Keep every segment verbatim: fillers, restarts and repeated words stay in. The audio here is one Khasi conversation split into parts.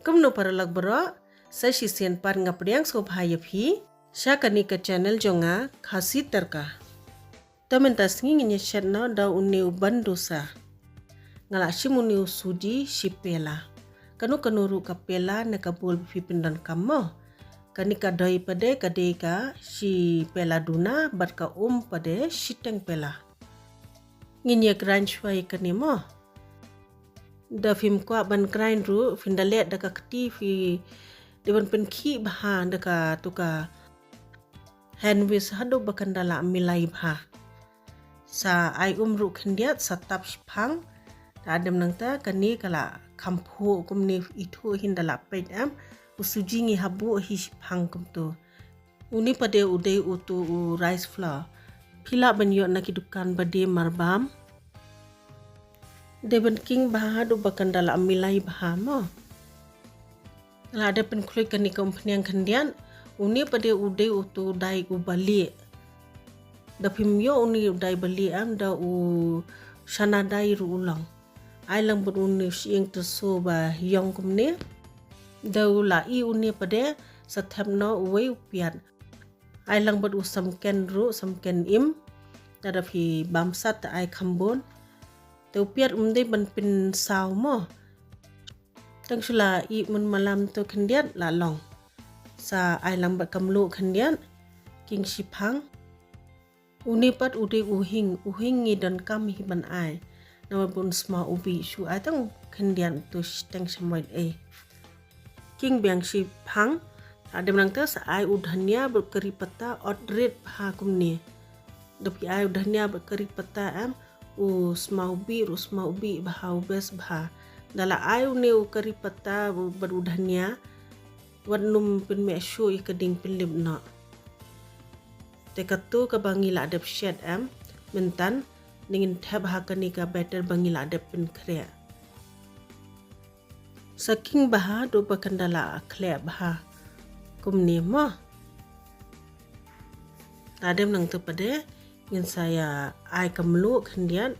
Kumno paralok baroh, sa shisien pat nga pdiang sngewbha ïa phi sha kane ka channel jong nga, Khasi Tadka. To mynta sngi ngin ïa shet noh da une u bun dosa. Nga la shim une u suji shi pela. Kano kano ruh ka pela ne ka bowl ba phi pyndonkam mo. Kane ka doi pat de ka dei ka shi pela duna bad ka um pat de shiteng pela. Ngin ïa grind shuwa ïa kane mo. Da phim kwah ban grind ruh, phin da leh da ka kti, phi dei ban pynkhih bha da katu ka hand whisk haduh ba kan da la milai bha. Sa ai um ruh khyndiat, sa tap shiphang. Da hadem nangta kane ka la kham phuh kumne, ithuh hin da la peit em. U suji ngi hap buh hi shiphang kumtu. Une pat de u dei utu u rice flour. Phi lah ban ïoh na ki dukan ba die marbam. Dei ban king bha haduh ba kan da la milai bha mo. La dep pynkhluit kane ka umphniang khyndiat. Une pat de u dei utu dai u balieh. Da phim ïoh une u dai balieh em, da u shana dai ruh u long. Ai lang bad une u shyieng tyrso ba ïong kumne. Da u la ih une pat de, sa thep noh uwei u piat. Ai lang bad u samken ruh, samken im. Da da phi bam sat te ai kham bun. Te u piat um dei ban pynsaw mo. Tang shu la ih mun malam to khyndiat la long. Sa ai lang bad ka mluh khyndiat. King shiphang. Une pat u dei u hing, u hing ngi donkam hi ban ai. Namar ba un sma u bih, shu ai tang khyndiat to shiteng shamoit ei. King biang shiphang. Hadem nangta sa ai u dhania bad kari patta, ot rit bha kumne. Da phi ai u dhania bad kari patta em, u sma u bih ruh sma u bih bha, u best bha. Da la ai une u kari patta bad u dhania, wat nym pynmih shuh ïa ka ding, pynlip noh. Te katu kaba ngi la dep shet em, mynta ngin thep ha kane ka batter ba ngi la dep pynkhreh. Sa king bha haduh ba kan da la khleh bha kumne mo. Hadem nangta pat de ngin sa ïa ai ka mluh khyndiat.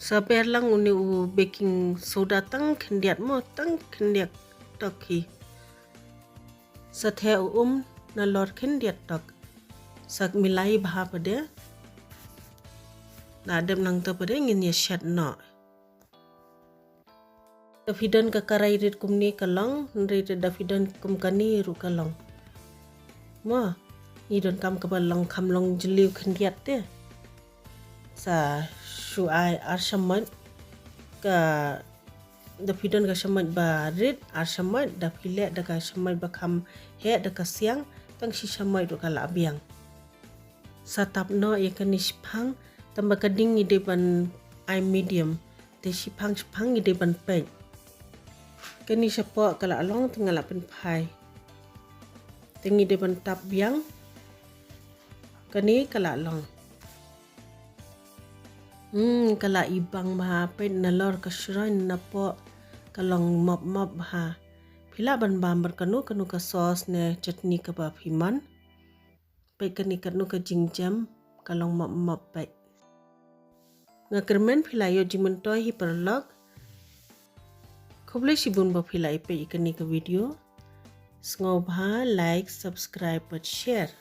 Sa ber lang une u baking soda tang khyndiat mo, tang khyndiat tok hi. Sa theh u um nalor khyndiat tok. Sa milai bha pat de. Hadem nangta pat de ngin ïa shet noh. Da phi don ka karai rit kumne ka long, hynrei te da phi don kum kane ruh ka long. Mo, ngi donkam kaba long kham long jylliew khyndiat te. Sa shu ai ar shamoit ka, da phi don ka shamoit ba rit, ar shamoit, da phi leh da ka shamoit ba kham heh da ka siang, tang shi shamoit ruh ka la biang. Sa tap noh ïa kane shiphang, tang ba ka ding ngi dei ban ai medium. Te shiphang shiphang ngi dei ban peit. Kane shapoh ka la long, te nga la pynphai. Te ngi dei ban tap biang. Kane ka la long. Hmm, ka la ibang bha, peit nalor ka shrine napoh ka long mop mop bha. Phi lah ban bam bad kano kano ka sauce ne chutney kaba phi mon. Peit kane katno ka jingjem, ka long mop mop peit. Nga kyrmen phi la ïoh jingmyntoi hi paralok. Khublei shibun ba phi la ïa peit ïa kane ka video. Sngewbha like, subscribe bad share.